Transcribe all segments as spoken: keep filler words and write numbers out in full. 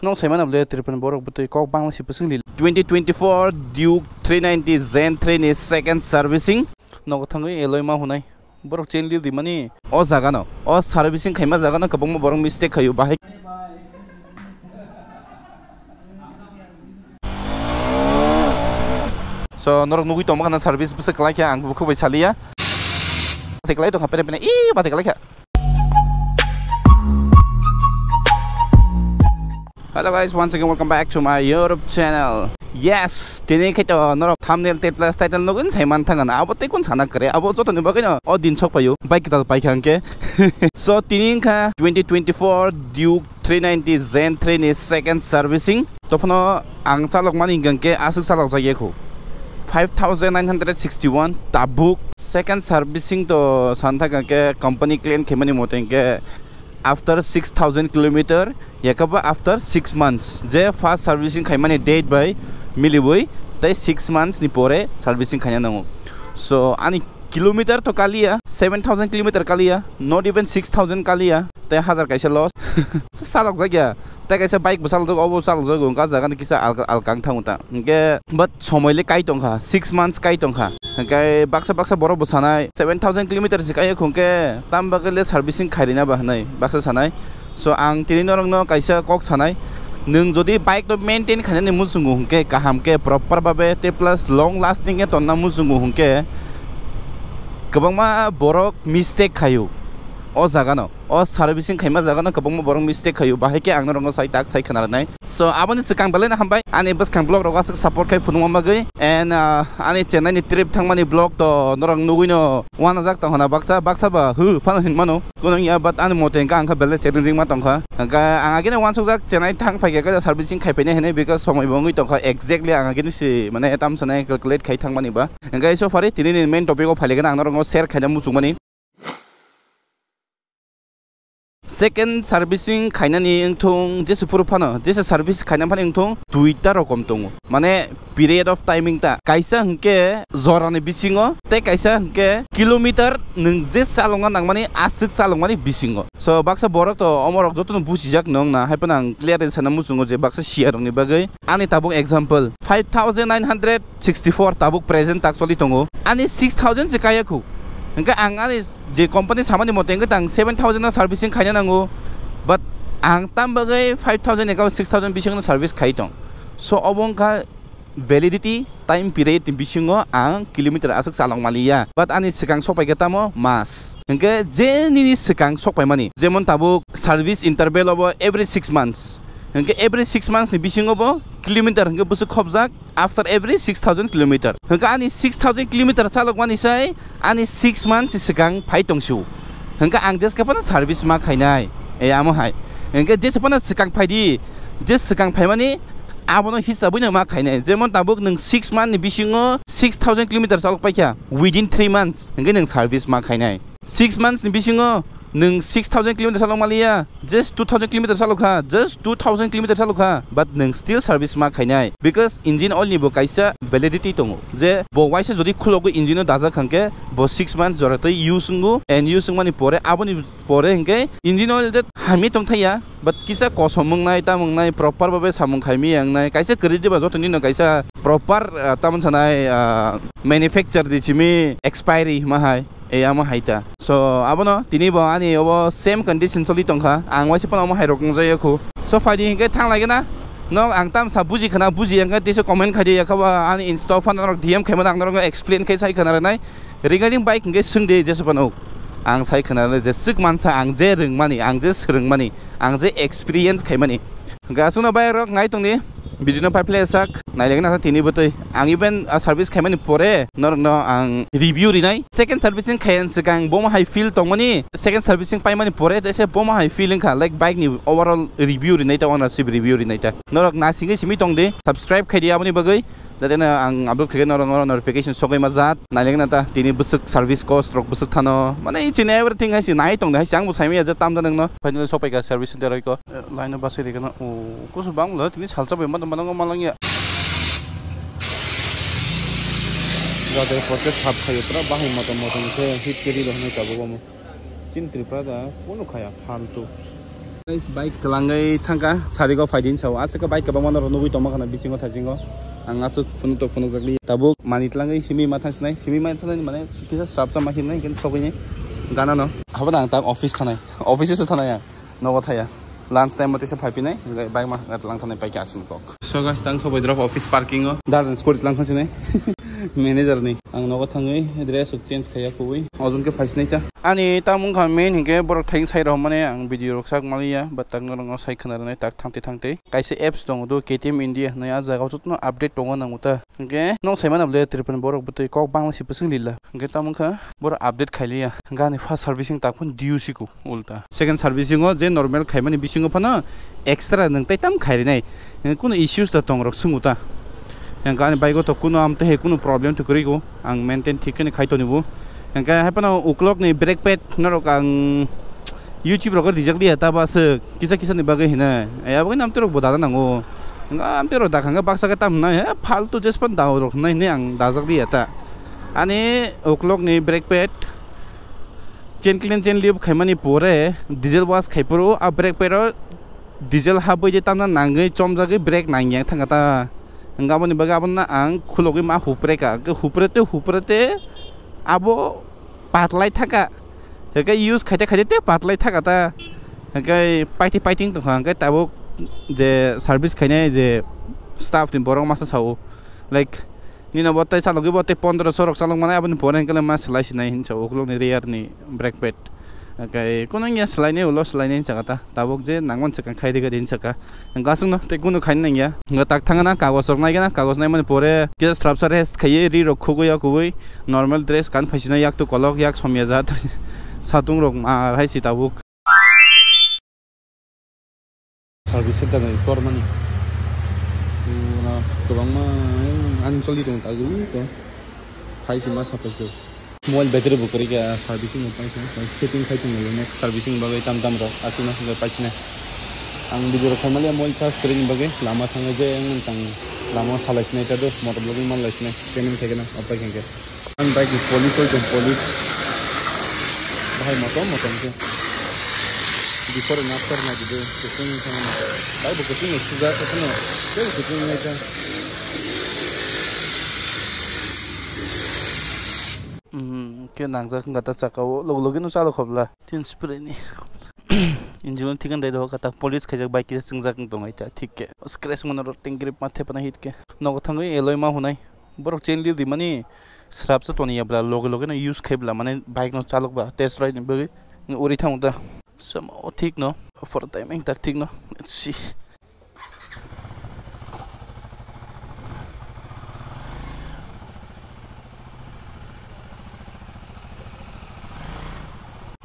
Nong saimano bole Tripura borok bwtwi kok bangla si bwswk li. Twenty twenty-four Duke three ninety Gen three ni second servicing. Nogo thangwi alloy ma hwnai. Borok chain li rimani. O jaga no, o servicing khaima jaga no kwbangma borok mistake khaio bahai. So, norok nugwi tongma khana service bwswk kwlai khe ang bo khubui saliya. Bati kwlai tongkha pere pere, ee, bati kwlai kha. Hello guys, once again welcome back to my YouTube channel. Yes, tini khe to norok thumbnail tei plus title nugwi sai man thangana. Abo tei kun sana kare, abo joto ni bagwi no o din sok payo, bike kwtal pai kha hwnkhe. So, tini wngkha twenty twenty-four Duke three ninety Gen three ni second servicing. Tophano ang chalok mani hwnkhe aswk chalok jak ya khu. Five thousand nine hundred sixty-one tabuk. Second servicing to san thaka khe company claim khaimani mote hwnkhe after six thousand kilometer, yakaba after six months. Je first servicing khaimani date bai miliwi tei six months ni pore servicing khaina nango. So ani kilometer to kaliya, seven thousand kilometer kaliya, not even six thousand kaliya, tei hajar kaisa loss. Salok jak ya. Tei kaisa bike bo salok jago, obo salok jago, wngkha jaga ni kisa alka, alka wng thango ta. Hingke, but somoi le kai tongkha, six months kai tongkha. Hingke baksa baksa borok bo sanai, seven thousand kilometer se kai khungke, tam bagwi le servicing khairina ba hinui baksa sanai. So ang tini norokno kaisa kok sanai, nwng jodi bike no maintain khainani muchungo hingke, kaham ke, proper babe, te plus long lasting ke tonna muchungo hingke, kwbangma borok mistake khaio o jaga no. O servicing khaima jaga no kwbangma borok mistake khaio, bahai khe ang norokno sai tak sai khna rwnai. So aboni swkang belai no hambai ani bwskang vlog rok aswk support khai phunukma bagwi, and ah, ani Chennai ni trip thangmani vlog to norok nugwi no uanajak tong hana, baksa baksa ba hw phano hin mano, kunung ya, but ani mote hwnkhe ang kha belai challenging ma tong kha. Hwnkhe ang agini uansukjak Chennai thang phai khe servicing khai phainai hinui, because somoi bo wngwi tong kha, exactly ang agini si mane tam sanai calculate khai thangmani ba. Hwnkhe so far tini ni main topic o phai le gana ang norokno share khaina muchungmani. Second servicing khainani wngthung jesa phuru phano, jesa service khaina phano wngthung duita rokom tongo. Mane period of timing ta. Kaisa hwnkhe jorani bisingo, tei kaisa hwnkhe kilometer nwng je chalokna nangmani aswk chalokmani bisingo. So baksa borok to omorok jotono bujijak nung na, hai phano ang clear sana muchungo je baksa siya rokni bagwi. Ani tabuk example, five thousand nine hundred sixty-four tabuk present tak choli tongo. Ani six thousand se kaya khu. Hingke ang ani je company samani mote hingke tang seven thousand no servicing khaina nango. But ang tam bagwi five thousand ekau six thousand bisingo no service khai tong. So obo wngkha validity time period ni bisingo ang kilometer aswk chalok maliya. But ani swkang sok pai khe tamo mas. Hingke je nini swkang sok pai mani, jemon tabuk service interval obo every six months. Hingke every six months ni bisingo bo kilometer hingke bwswk khopjak. After every six thousand kilometer. Hingke ani six thousand kilometer chalokmani sai ani six months swkang phai tongsu. Hingke ang jesa phano service ma khainai. E amo hai. Hingke jesa phano swkang phaidi. Je swkang phaimani abono hisabwi no ma khainai. Jemon tabuk nwng six month ni bisingo six thousand kilometer chalok paikha within three months. Hingke nwng service ma khainai. Six months ni bisingo nwng six thousand kilometer chalok maliya, just two thousand kilometer chalok kha, just two thousand kilometer chalok kha, but nwng still service ma khainai, because engine oil ni bo kaisa validity tongo, je bo waisa jodi khulogwi engine no dajak hwnkhe bo six months joratwi use wngo, and use wngmani pore aboni pore hwnkhe engine oil je hamya tongthaiya, but kisa kosom wngnai, tam wngnai, proper babe samung khaimaya wngnai, kaisa kwrwi diba jotoni no kaisa proper, ah, tamon sanai, ah, manufacture di simi expiry hima hai. E amo hai ta. So, abono tini bo ani obo same condition choli tongkha. Ang waisa phano omo hai rok wngjago khu. So, phaidi hingke thang lai gana. No ang tamsa buji khana, buji hingke tisa comment khaidi, yakhaba ani Insta phano norok D M khaima ang norok explain khai sai khana rwnai. Regarding bike hingke swng de jesa phano. Ang sai khana rwnai je swk mansa ang je rwngmani, ang je swrwngmani, ang je experience khaimani. Hingke aswkno bai rok nai tongdi, video no pai phlai sak, nai lagi na tini bwtwi. Ang even a service khaimani pore norokno ang review rinai. Second servicing khaiyan swkang bomo hai feel tongmani, second servicing paimani pore tese bomo hai feel wngkha, like, bike ni overall review rinai ta, ownership review rinai ta. Norok na singwi simi tongdi, subscribe khaidi aboni bagwi. Jate na ang upload khaikhe norok, norok notification sogwi ma jat. Nailek na ta tini bwswk service cost rok bwswk thano. Mane each and everything hai si nai tong de hai si, ang bo sai maya je tam da nang no. Finally sok paikha service center oi ko. Eh, line o basai rikana. O, kusu bang lo tini salsa bai ma malang malang ya. Jate pocket sap khayo pura bahai motom motom khe hit kiri lo hwnwi tabuk omo. Chin Tripura da kunu khaya faltu. Guys, bike twlangwi thangkha, sarigo phaidin sao. Aswk bike kwbangma norok nugwi tongma khana bisingo thaisingo. Ang aswk phunuk to phunukjakli. Tabuk mani twlangwi simi ma thangsinai, simi ma thangsinai mane kisa srapsa ma hinai, hinkhe sogwini gana no. Habo na ang tak office thanai. Office se thanai ang. Nogo thaya. Lunch time mate se phaipinai, bike ma lang thanai paikha aswk kok. So guys, tang sobai drop office parking o. Dar scooty lang thansinai. Manager ni. Ang nogo thangwi dress rok change khaiya kubui. Ojong khe phaisinai ta. Ani tamung kha main hinkhe borok thayung sai rok mane ang video rok sak maliya, but tak norok no sai khna rwnai tak thangte thangte. Kaisa apps tongo do K T M India hinwi, ah jaga o jotono update tongo nang uta. Hinkhe nok sai mano bole Tripura ni borok bwtwi kok bangla se bwswk lila. Hinkhe tamo wngkha borok update khailiya. Hinkhe ani first servicing tak phano D U C ko ulta. Second servicing o je normal khaimani bisingo phano extra nwng tai tam khairinai. Hinkhe kunu issues da tong rok swngo ta. Hinkhe ani bike o to kunu amte he kunu problem to kwrwi ko. Ang maintain thik khe khai toni bo. Hinkhe hai phano uklok ni brake pad norok ang YouTube rogo rijak liya ta ba se kisa kisa ni bagwi hina. Abo ni amte rok bo dana nango. Nga amte rok dakha nga baksa khe tam hwnai, he, faltu jespan da rok hwnai hwnwi ang dajak liya ta. Ani uklok ni brake pad chain clean chain lube khaimani pore diesel wash khai phuru a brake pad o diesel habwi de tamna nangwi chomjagwi brake nangya thangkha ta. Hwnkhe aboni bagwi abono ang khulogwi ma hupreka. Hwnkhe huprete huprete abo patlai thaka. Hwnkhe use khaite khaite te patlai thaka ta. Hwnkhe paiti paiting tongkha. Hwnkhe tabuk je service khainai je staff ni borok masa sao, like, nini bo tei chalogwi bo tei pondro so rok chalok manai, aboni pore hwnkhe ma swlai sinai hinwi sao ukulukni rear ni brake pad. Hwnkhe kunu wngya swlainai ulo swlainai hinwi saka ta. Tabuk je nangmani swkang khai rwgwi hinwi saka. Hwnkhe aswkno tei kunu khaina nangya. Hwnkhe tak thangna kagoj rok naigana, kagoj naimani pore kisa srapsa rest khaiwi ri rok khugwi yakugwi normal dress kan phaisina yaktu kolok yak somya jat satung rok ma hai si tabuk. Service center ni tormani. Pura kwbangma ani choli tong tagwi to. Phai si ma sapai se. Mobile battery bo kwrwi kha servicing no paisa. Fitting khai tong next servicing bagwi tam tam rok aswkno hwnwi paisina. Ang video rok khaimaliya mobile charge kwrwi ni bagwi lama thangwi je ang tang lama salai sinai ta do motor blogging man lai sinai payment khai gana opai khai khe. Ang bike ni polish oi tong polish. Bahai motom motom khe. Before and after nai di do. Kuchung ni thang. Bike bo kuchung ni suga kuchung ni. Tei kuchung ni thang. Hmm, khe nangjak wngkha ta saka o, logi logi no chalo khobla. Tin spray ni. Engine o thik and dai dohor kata polish khaijak bike kisa chingjak wng tong ai ta thik khe. Scratch mano rot ting grip ma thepana hit khe. Nogo thangwi alloy ma hunai. Borok chain lube rimani srapsa toni ya bla logi logi no use khai bla mane bike no chalok ba test ride ni bagwi uri thang ta. Sama o thik no. For time ang tak thik no. Let's see.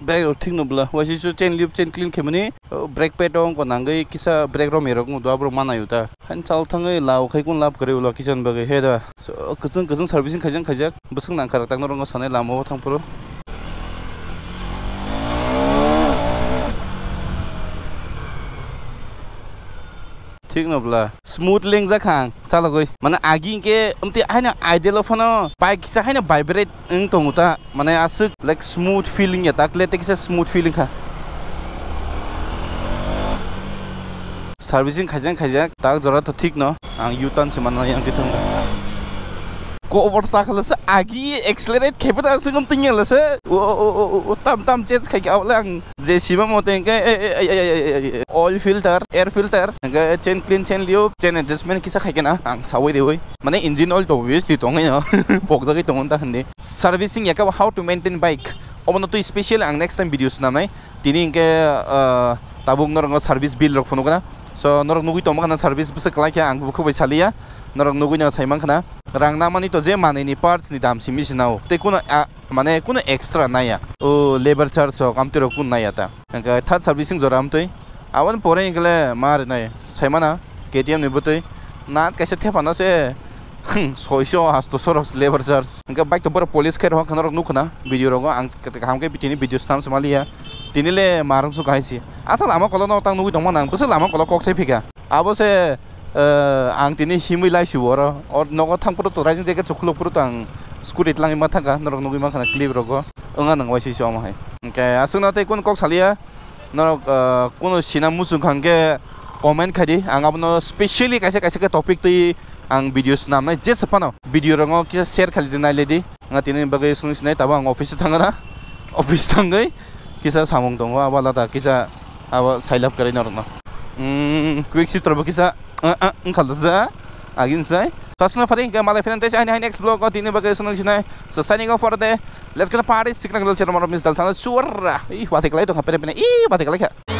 Brake rok thik no bwla, waisa chain lube chain clean khaimani, brake pad o wngkha nangwi kisa brake rok merok wngkha, aborok manaio ta. Haino chalo thangwi lao khai kun lab kwrwi ulo kisa ni bagwi he da. So, kwchwng kwchwng servicing khaijak khaijak, bwswk nangkha rok tak norok sanai lama o thang phuru. Thik no bwla. Smooth lengjak kha ang chalogwi. Mane agi hinkhe amtwi haino idle o phano bike kisa haino vibrate wng tongo ta. Mane aswk, like, smooth feeling ya, tak le tei kisa smooth feeling kha. Servicing khaijak khaijak, tak jora to thik no. Ang U-turn se manna yang khe thangkha. Kobor sakhala se agi accelerate khaiba da aswk amtwi ya le se. O, o, o, o, o, tam tam change khai kha le ang. Je sima mote hingke, e, e, e, e, e, e, e, oil filter, air filter, hingke chain clean, chain lube, chain adjustment kisa khaikena ang sawi dewi. Mane engine oil to obviously tongo, pokjagwi tongo ta hindi. Servicing yaka how to maintain bike. Obono twi special ang next time video swnamnai. Tini hingke, ah, tabuk norokno service bill rok phunukna. So norok nugwi tongma khana service bwswk kwlai khe ang bukhuk bai saliya. Norok nugwi no sai mankha na. Rang namani to je manwi ni parts ni dam simi sinao. Tei kuno, ah, mane kuno extra naiya. O labour charge rok amtwi rok kun naiya ta. Hingke third servicing jora amtwi. Aboni pore hingkele ma rinai. Saimana K T M ni bwtwi. Nat kaisa thepana se. Hmm, soiso hasto sorok labour charge. Hingke bike to borok polish khe rohor khana rok nukhana. Video rogo ang kaham khe tini video stam se maliya. Tini le marang su kahai si. Asal ama kolo no tang nugwi tongma nang. Bwswk lama kolo kok sai phika. Abo se, eh, ang tini himwi laisio oro. Or nogo thang phuru to riding jacket chukhulo phuru to ang scooty tlangwi ma thangkha, norok nugwi mankha na clip rogo. Wngya nang waisai se omo hai. Hingke aswkno tei kunu kok saliya. Norok, ah, kuno sina muchung kha hwnkhe comment khai di. Ang abono specially kaisa kaisa khe topic twi ang video swnamnai. Jesa phano video rokno kisa share khaidi, nailai di. Nga tini bagwi swng sinai, tabo ang office o thangna. Office thangwi kisa samung tongo, abo lata kisa abo sailap kwrwi norokno. Mm, quick shifter bo kisa, ah, ah, wngkha lajak. Agin sai. Sasna phari hwnkhe malai phina tei hai next vlog o tini bagwi swng sinai. So signing off for the day. Let's go to party. Sikna kilo chero maro mis dal sana chura. Ih, wati kalai to khapere pene. Ih, wati kalai kha.